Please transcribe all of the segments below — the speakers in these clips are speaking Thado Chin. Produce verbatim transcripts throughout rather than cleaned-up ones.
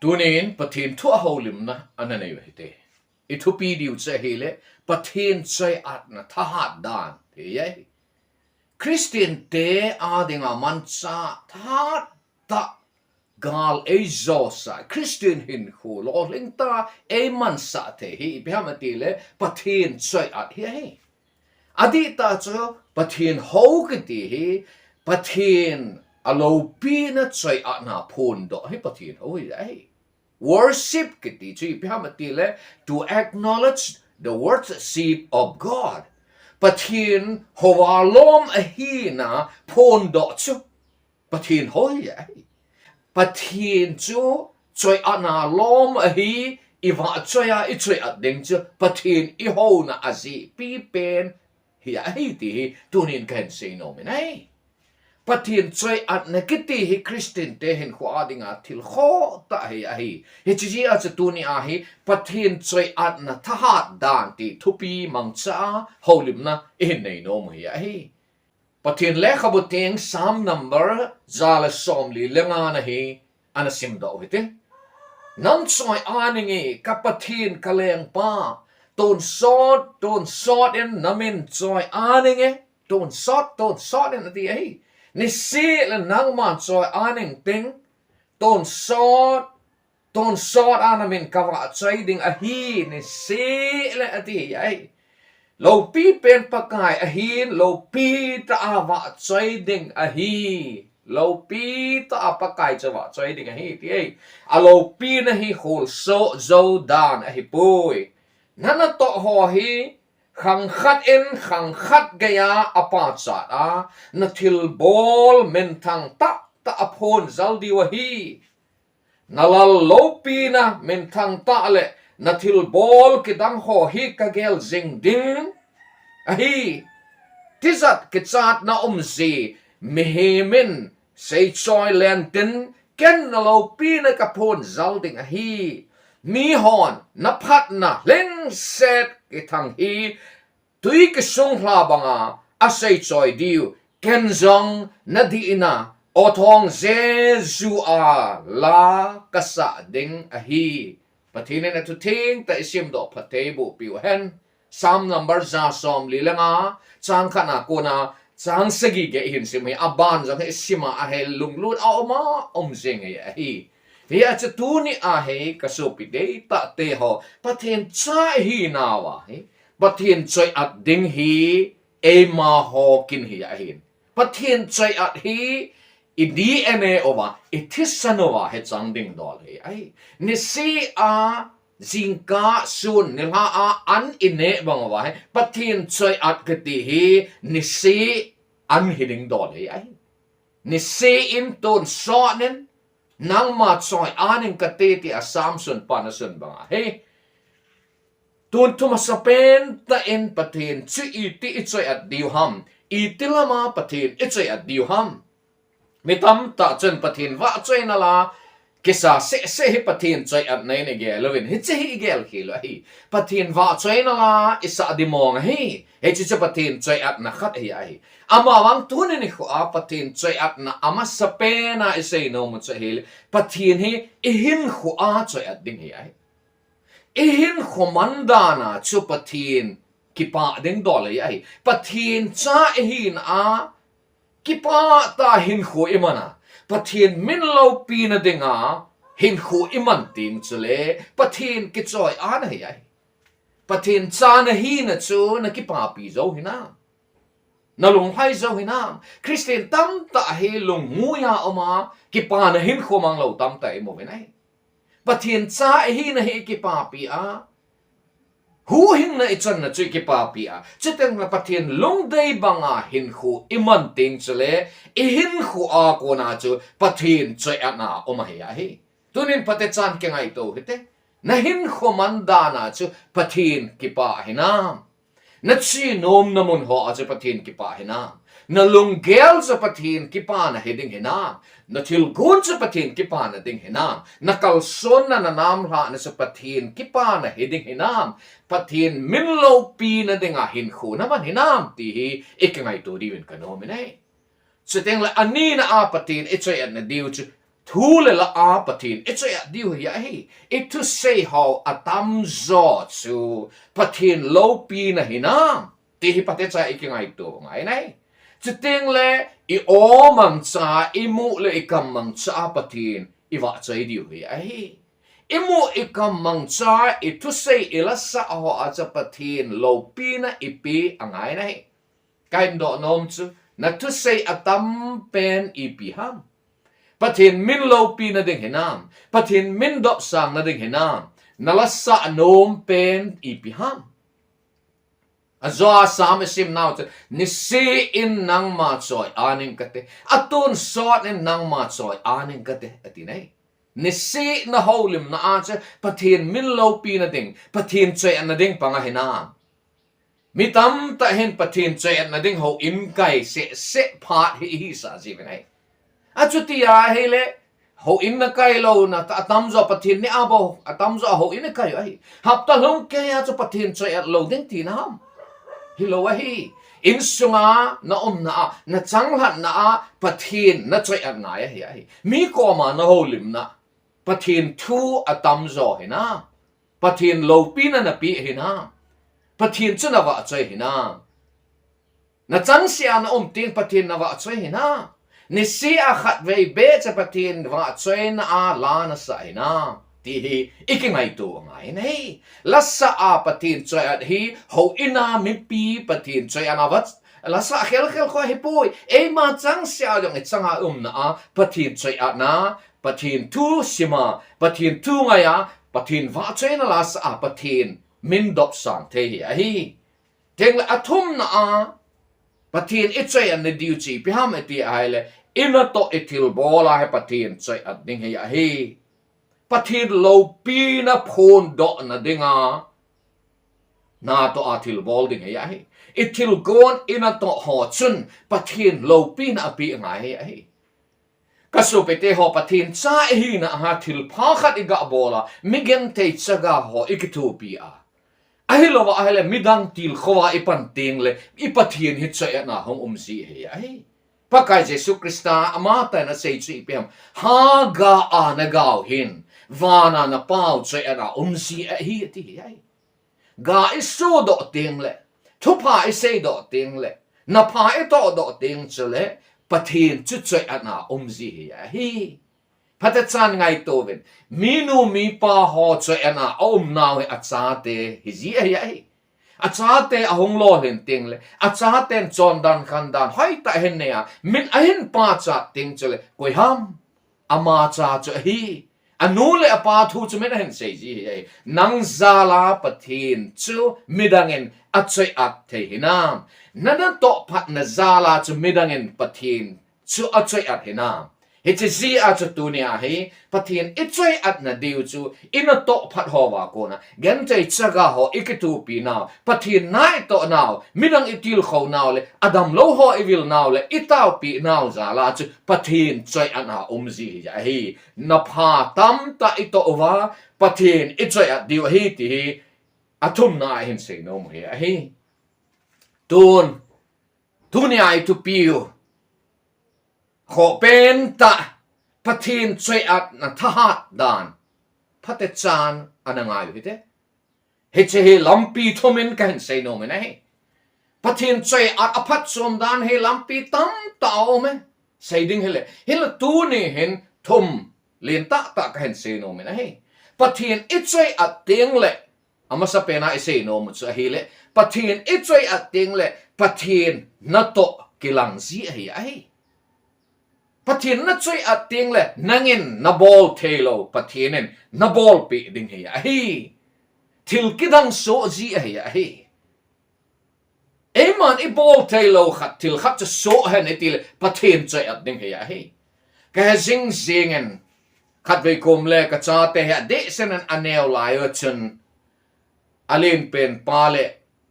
Tunin Pathen thu a houlimna ana nei u hite. I thupi diu chu ahile, Pathen choi-atna thahat dan, ti ahi. Christian te a dinga manchah thahat tah gal ei josah, Christian hinkho lolhing tah ei mansah thei hi ipi ham itile, Pathen choi-at hi ahi. Adih tah chu Pathen hou kiti hi, Pathen a loupina choi-atna phondoh hi Pathen hou hi ahi. Worship kiti chu ipi ham itile, to acknowledge the worship of God. Pathen hou a lom ahina phondoh chu Pathen hou hi ahi. Pathen chu choi-atna lom ahi, i vahchoi a i choi-at ding chu Pathen i houna a jehpi pen hi ahi ti hi tunin kahin seinom in ahi. Pathen choi-atna kiti hi Christian te hinkho a dinga thil khoh tah hi ahi. Hiche jeh a chu tuni a hi Pathen choi-atna thahat dan ti thupi mangcha a houlimna ihin neinom u hi ahi. Pathen lekhabu theng Psalm number ja le somli le nga na hi ana simdoh u hite. Nang choi-at inge, ka Pathen ka lengpa, tonsot, tonsot in na min choi-at inge, tonsot, tonsot in ati ahi. Niseh le nangma choi-at ing ting, tonsot, tonsot a na min ka vahchoi ding ahi, niseh le ati ahi. Loupi pen Pakai ahin, loupi tah a vahchoi ding ahi. Loupi tah a Pakai chu vahchoi ding ahi, ti ahi. A loupina hi kholsoh jou dan ahipoi. Na natoh ho hi khang khat in khang khat geiya a pachat a, na thilbol minthang tah tah a phonjal diu ahi. Na lal loupina minthang tah le na thilbol kidang ho hi ka gel jing ding ahi. Tijat kichatna umji mihem in seichoi leng tin, ken na loupina ka phonjal ding ahi. Mihon na phatna lhingset kithang hi tui kisung lha banga a seichoi diu, ken jong na dihna, O Thong Jesu a la ka sah ding ahi. Pathen in a thu theng tah i simdoh phatthei boh piu hen. Psalm number ja somli le nga, chang khat na kona chang sagi gei hin sim hi, aban jong hi sim a, ahi lunglut a um a, um jing hi ahi. Hia chu tuni a hi ka sopi deitah te ho, Pathen cha i hinau a hi, Pathen choi-at ding hi eima ho kin hi ahin. Pathen choi-at hi i D N A uva, i thisan uva hi chang ding dol hi ahi. Niseh a, jingkah, sun, nilhah a an i neh bang uva hi Pathen choi-at kiti hi niseh an hi ding dol hi ahi. Niseh in tonsot in, nangma choi-at ing kati, ti a Psalm sunpan a sun bang ahi. Tun thu masapen tah in Pathen chu iti i choi-at diu ham, iti lama Pathen i choi-at diu ham. Mi tamtah chun Pathen vahchoina la kisa sehseh hi Pathen choi-atna in i gel uvin, hiche hi i gel khel u ahi. Pathen vahchoina la i sah dimong ahi. Hiche chu Pathen choi-atna khat hi ahi. Amavang tuni nikho a Pathen choi-atna a masapen a i seinom u chu ahile, Pathen hi i hinkho a choi-at ding hi ahi. I hinkho man dan a chu Pathen kipah ding dol hi ahi. Pathen cha i hina a kipah tah a hinkho i man a, Pathen min loupina dinga hinkho i man teng chule Pathen kichoi-at na hi ahi. Pathen cha na hina chu na kipapi jou hinam? Na lunglhai jou hinam? Christian tamtah hi lungngui a um a, kipana hinkho mang lou tamtah i mu uvin ahi. Pathen cha i hina hi i kipapi a, huhhingna i channa chu i kipapi a, chuteng le Pathen lungdei banga hinkho i man teng chule, i hinkho a kona chu Pathen choi-atna um ahi ahi. Tunin phatechan kingaito hite. Na hinkho man dan a chu Pathen kipah hinam? Na chenomna mun ho a chu Pathen kipah hinam? Na lunggel chu Pathen kipana hi ding hinam? Na thilgon chu Pathen kipana ding hinam? Na kalsonna, na namlhahna chu Pathen kipana hi ding hinam? Pathen min loupina dinga hinkho na man hinam ti hi i kingaito diuvin ka nom in ahi. Chuteng le anina a Pathen i choi-atna diu chu thu le la a Pathen i choi-at diu hi ahi. I thusei ho atamjo chu Pathen loupina hinam ti hi phatecha i kingaito ngai ahi. Chuteng le i aw mangcha, i mu le i kam mangcha a Pathen i vahchoi diu hi ahi. I mu i kam mangcha, i thusei i lasah ho a chu Pathen loupina i pe angai ahi. Ka hin doh nom chu, na thusei atam pen ipi ham? Pathen min loupina ding hinam? Pathen min dopsangna ding hinam? Na lasah nom pen ipi ham? Ajo a Sam i sim nau chu, nisih in nangma choi-at ing kate, atonsot in nangma choi-at ing kate, ati ahi. Nisih na houlimna a chu Pathen min loupina ding, Pathen choi-atna ding pang ahi nam? Mi tamtah hin Pathen choi-atna ding houin kai seh seh phat hi i hisah jiuvin ahi. Achuti ahile, houin na kai louna, ta atamjo Pathen ni a bou, atamjo houin na kai u ahi. Hapta lhung keiya chu Pathen choi-at lou ding tina ham? Hilou ahi. Insunga na umna a, na changlhatna a, Pathen na choi-at ngai ahi ahi. Mi koma na houlimna, Pathen thu atamjo hinam? Pathen loupina na pe hinam? Pathen chu na vahchoi hinam? Na changseh a na um teng Pathen na vahchoi hinam? Nisih a khatvei beh cha Pathen vahchoina a la na sah hinam? Ti hi i kingaito angai ahi. Lasah a Pathen choi-at hi, houin a mipi Pathen choi-at a va, lasah khel khel kho hipoi. Eima changseh a jong i changa umna a Pathen choi-atna, Pathen thu sima, Pathen thu ngaiya, Pathen vahchoina lasah a Pathen min dopsang thei hi ahi. Tengle athumna a, Pathen i choi-at na diu chu ipi ham i ti ahile, i natoh i thilbol a hi Pathen choi-at ding hi ahi. Pathen loupina phondohna dinga, natoh a thilbol ding hi ahi. I thilgon i natoh ho chun Pathen loupina ape ngai hi ahi. Ka sopite ho, Pathen cha i hina a thilpha khat i gabol a, mi genthei chaga ho i kithopi a, ahilou ahile midang tilkhou a i pan tengle i Pathen hi choi-atna hung um ji hi ahi. Pakai Jesu Christa amatah in asei chu ipi ham? Haga a na gau hin, vana na Pau choi-atna um ji ahi, ati hi ahi. Ga i sodoh tengle, thupha i seidoh tengle, na pha i tohdoh teng chule, Pathen chu choi-atna um ji hi ahi. Phatechan ngaito uvin, minu mipa ho choi-atna a um nau hi achate hi ji ahi ahi. Achate ahung lolhin tengle, achaten chondan khandan hoitah ahin nei a, min ahin pachat teng chule, koi ham? Ama cha chu ahi. Anu le apa thu chu min ahin sei ji hi ahi. Nang jal a Pathen chu midang in achoi-at thei hinam? Na natoh phatna jal a chu midang in Pathen chu achoi-at hinam? Hiche jeh a chu tunia hi Pathen i choi-atna diu chu i natoh phat hoa kona, genthei chaga ho i kithopi nau, Pathen na i toh nau, midang i tilkhou nau le, adamlou ho i vil nau le, i taopi nau jal a chu Pathen choi-atna um ji hi ahi. Na pha tamtah i toh uva, Pathen i choi-at diu ahi ti hi athumna a hin sei nom u hi ahi. Tun, tunia i thupiu, khoh pentah Pathen choi-atna thahat dan phatechan ana ngai u hite. Hiche hi lampi thum in ka hin sei nom in ahi. Pathen choi-at a phatchom dan hi lampi tamtah a um e. Sei ding hile, hinla tuni hin thum lentah tah ka hin sei nom in ahi. Pathen i choi-at tengle, amasapen a i sei nom u chu ahile, Pathen i choi-at tengle, Pathen natoh kilang ji ahi ahi. Pathen na choi-at tengle, nangin na bol theilou Pathen in na bolpeh ding hi ahi. Thil kidang soh ji ahi ahi. Eiman i bol theilou khat, thil khat chu soh hen i tile, Pathen choi-at ding hi ahi. Ka he jing jing in, khatvei kom le ka chate hi adehset in aneo lai u chun, alen pen pa le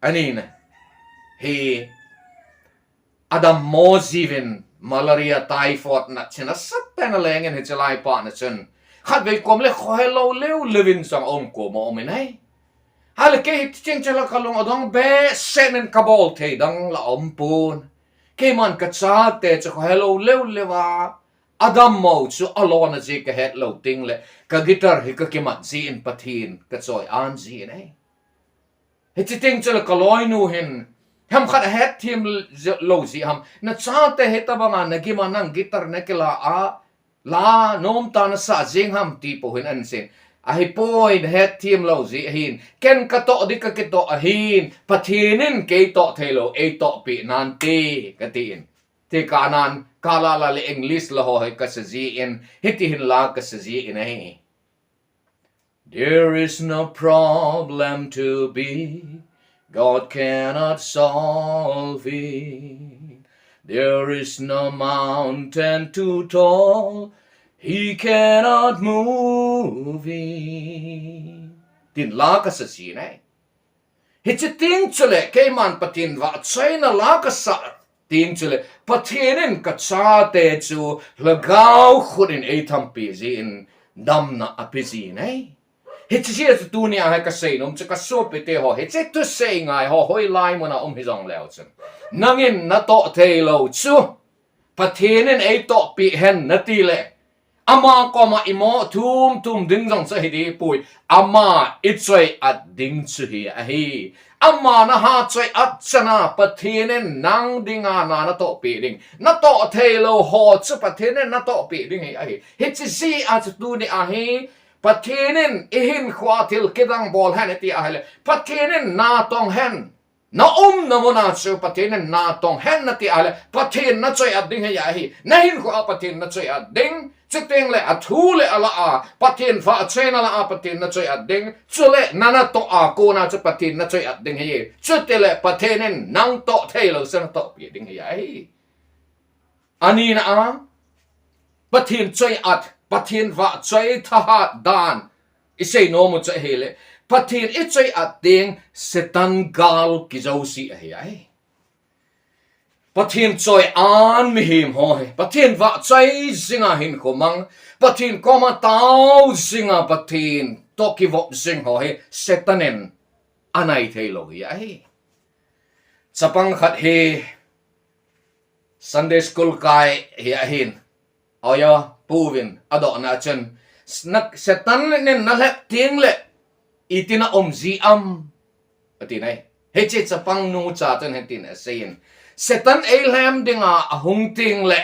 anina hi adammo jiuvin, malaria, typhoid na china sap pen a leng in hiche lai pa na chun, khatvei kom le khohelou leu leu in sang um kom a um in ahi. Ahile kei hi ticheng chela ka lung adong behseh in ka bol thei dang la um pon. Keiman ka chate chu khohelou leu leu a, Adam mo chu alona ji kahet lou tengle, ka guitar hi kakimat jin Pathen kachoi-an jin ahi. Hichi teng chule kaloinu hin, hemkhat ahetthem lou ji ham. Nachate hitabanga nagima nang guitar nakila a, la nomtah nasah jing ham ti po hin ahin seiyin. Ahipoi, nahetthem lou ji ahin. Ken katoh ding kakitoh ahin. Pathen in keitoh theilou, eitohpeh nante, katin. Ti kanan, Kala la le English la ho hi kasa jin, hiti hin la kasa jin ahi. There is no problem too big God cannot solve it. There is no mountain too tall He cannot move it. Tin la kasa jin ahi. Hichi teng chule, keiman Pathen vahchoina la kasah teng chule, Pathen in kachate chu lhagao khut in eithampeh jin damna apeh jin ahi. Hichi jeh a chu tunia hi kaseinom chu kasopite ho, hichi thusei ngai ho, hoilai muna um hijongleu chun, nangin natoh theilou chu Pathen in eitohpeh hen natile, ama koma imo thum thum ding jong chu hiding poi. Ama ichoi-at ding chu hi ahi. Ama naha choi-at chana Pathen in nang dinga na natohpeh ding. Natoh theilou ho chu Pathen in natohpeh ding hi ahi. Hichi jeh a chu tunia hi Pathen in ihinkhoa thil kidang bol hen iti ahile, Pathen in natong hen. Naumna muna chu Pathen in natong hen nati ahile, Pathen nachoi-at ding hi ahi. Nahinkhoa Pathen nachoi-at ding. Chutengle athu le ala a, Pathen vahchoina la a Pathen nachoi-at ding. Chule nanatoh a kona chu Pathen nachoi-at ding hi. Chutile Pathen in nang toh theilou chu natohpeh ding hi ahi. Anina a, Pathen choi-at, Pathen vahchoi thahat dan iseinom u chu ahile, Pathen ichoi-at teng Satan gal kijou ji ahi ahi. Pathen choi-an mihem ho hi, Pathen vahchoi jinga hinkho mang, Pathen koma tao jinga Pathen toh kivop jing ho hi Satan in anai theilou hi ahi. Chapang khat hi Sunday school kai hi ahin. Oya, pu uvin, adohna chun, "Sna-, Satan in nalhep tengle, iti naum ji am?" ati nai. Hiche chapang nu cha chun hitin aseiyin, "Satan eilhem dinga ahung tengle,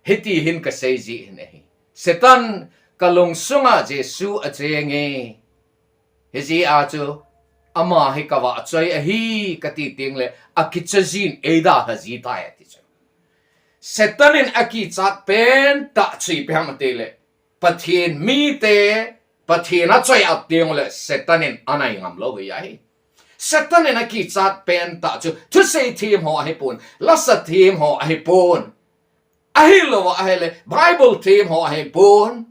hiti hin kasei ji hin ahi. Satan kalungsunga Jesu achenge. Hijeh a chu ama hi kavahchoi ahi kati tengle, akicha jin eidalha ji tai," ati chu. Satan in akichat pentah chu ipi ham atile, Pathen mite, Pathen achoi-at tengle, Satan in anai ngam lou hi ahi. Satan in akichat pentah chu, thusei them ho ahipon, lasa them ho ahipon. Ahilou ahile, Bible them ho ahipon.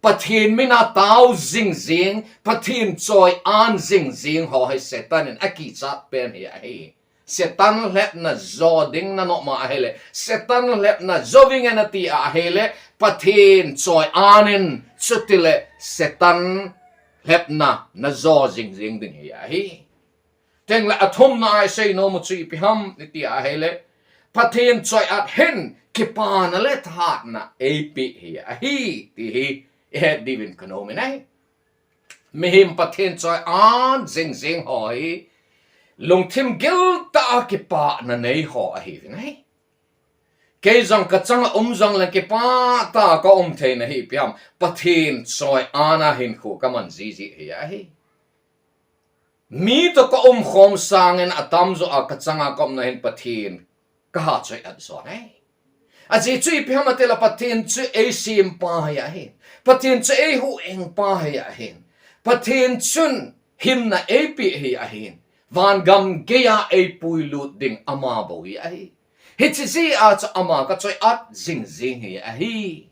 Pathen mina tao jingjing, Pathen choi-an jingjing ho hi Satan in akichat pen hi ahi. Satan lhepna jo ding nanop ma ahile, Satan lhepna jo vinge nati ahile, Pathen choi-an in chutile Satan lhepna najo jingjing ding hi ahi. Tengle athumna a iseinom u chu ipi ham iti ahile, Pathen choi-at hin kipana le thahatna eipeh hi ahi, ti hi ihet diuvin kanom in ahi. Mihem Pathen choi-an jingjing ho hi lungthim giltah a kipana nei ho ahiuvin ahi. Kei jong kachanga um jongle kipah tah a kaum theina hi ipi ham, Pathen choi-an a hinkho kaman jiji hi ahi. Mi toh kaumkhom sangin atamjo a kachanga kaumna hin Pathen kahachoi-at jo ahi. Ajeh chu ipi ham atile Pathen chu eisempa hi ahin. Pathen chu eihuhhingpa hi ahin. Pathen chun hinna eipeh hi ahin. Vangam geiya eipuilut ding ama bou hi ahi. Hiche jeh a chu ama kachoi-at jingjing hi ahi.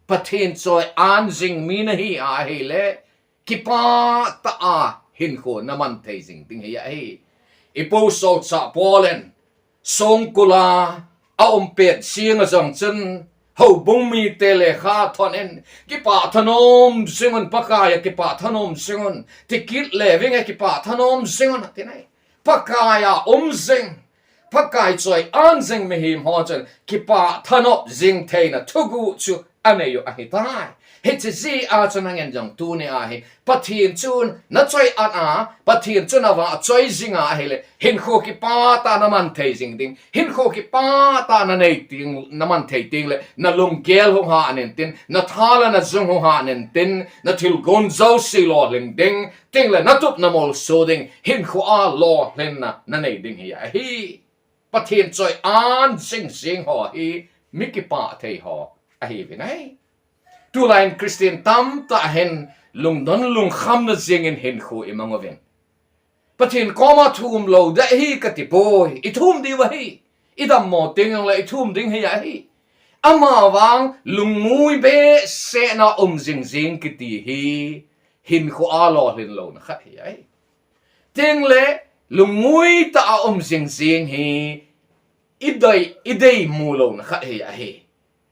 Pathen choi-an jing mi nahi ahile, kipah tah a hinkho naman thei jing ding hi ahi. Ipu Solchah Paul in songkul a aum pet jing a jong chun, houbung mite lekha athon in, kipah thanom jingun, Pakai a kipah thanom jingun, tikit le vinge kipah thanom jingun, ati nai. Pakai a um jing, Pakai choi-at jing mihem ho chun kipah thanop jing theina thuguh chu anei u ahitai. Hiche jeh a chu nangin jong tuni a hi Pathen chun nachoi-at a, Pathen chu navahchoi jing a ahile, hinkho kipah tah naman thei jing ding, hinkho kipah tah nanei ding, naman thei ding le, nalunggel hung hah in tin, natha le najung hung hah in tin, nathilgon jouse lolhing ding, tin le natup namolso ding, hinkho a lolhinna nanei ding hi ahi. Pathen choi-at jing jing ho hi mi kipah thei ho ahiuvin ahi. Tulai in Christian tamtah hin lungdon lungkhamna jingin hinkho imang uvin. Pathen koma thum lou ding ahi kati poi, ithum diu ahi. Idammo teng jongle ithum ding hi ahi. Amavang lungngui behseh na um jing jing kiti hi hinkho a lolhin louna khat hi ahi. Tin le, lungngui tah a um jing jing hi idei, idei mu louna khat hi ahi.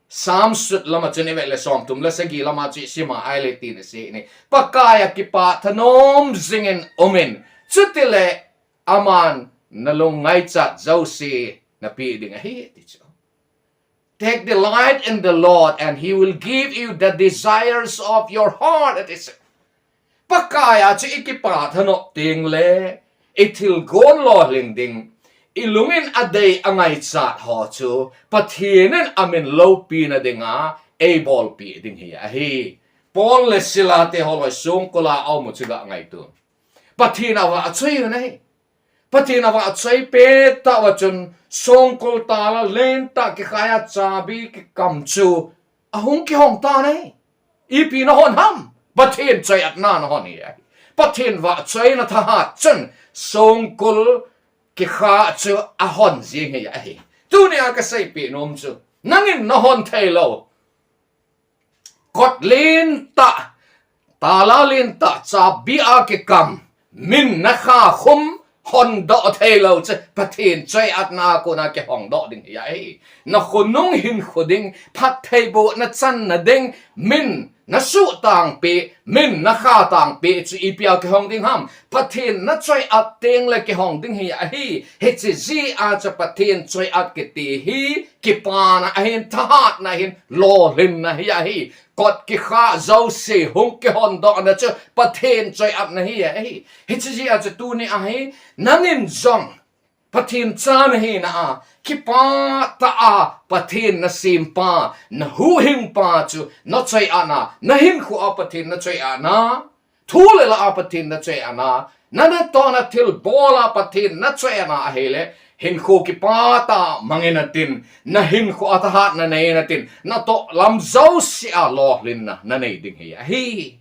Psalm sut lama chun ivet le, somthum le sagi lama chu isim a ahile tin asei e. Pakai a kipah thanom jingin umin. Chutile aman nalung ngaichat jouse napeh ding ahi, ti chu. Take delight in the Lord and he will give you the desires of your heart, ati chu. Pakai a chu ikipah thanop teng le, ithilgon lolhing ding, ilungin adei angaichat ho chu Pathen in amin loupina dinga eibolpeh ding hi ahi. Paul le Sila te holoi songkul a aum u chu ga ngaito. Pathen avahchoi u ahi. Pathen avahchoi pet tah uva chun songkul tala lentah kikhai a chabi kikam chu ahung kihong tan ahi. Ipi nahon ham? Pathen choi-atna nahon hi ahi. Pathen vahchoina thahat chun songkul kikha chu ahon jing hi ahi. Tunia kaseipeh nom chu, nangin nahon thei lou kot lentah, tala lentah, chabi a kikam, min nakha khum hondoh thei lou chu Pathen choi-atna a kona kihongdoh ding hi ahi. Nakhonung hinkho ding, phattheibohna channa ding, min nasuhtang peh, min nakha tang peh chu ipi a kihong ding ham? Pathen nachoi-at teng le kihong ding hi ahi. Hiche jeh a chu Pathen choi-at kiti hi kipana ahin, thahatna ahin, lolhinna hi ahi. Kot kikha jouse hung kihondohna chu Pathen choi-atna hi ahi. Hiche jeh a chu tunia hi nangin jong Pathen cha nahina a, kipah tah a Pathen nasempa, nahuhhingpa chu nachoi-atna, nahinkho a Pathen nachoi-atna, thu le la a Pathen nachoi-atna, na, natohna thilbol a Pathen nachoi-atna ahile, hinkho kipah tah a mangin atin, nahinkho a thahatna neiyin atin, natoh lam jouse a lolhinna nanei ding hi ahi.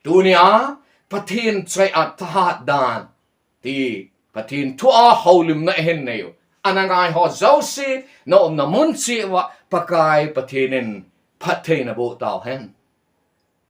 Tunia Pathen choi-at thahat dan ti Pathen thu a houlimna ihin nei u. Ana ngai ho jouse, naumna mun cheh uva Pakai Pathen in phatthei naboh tauhen.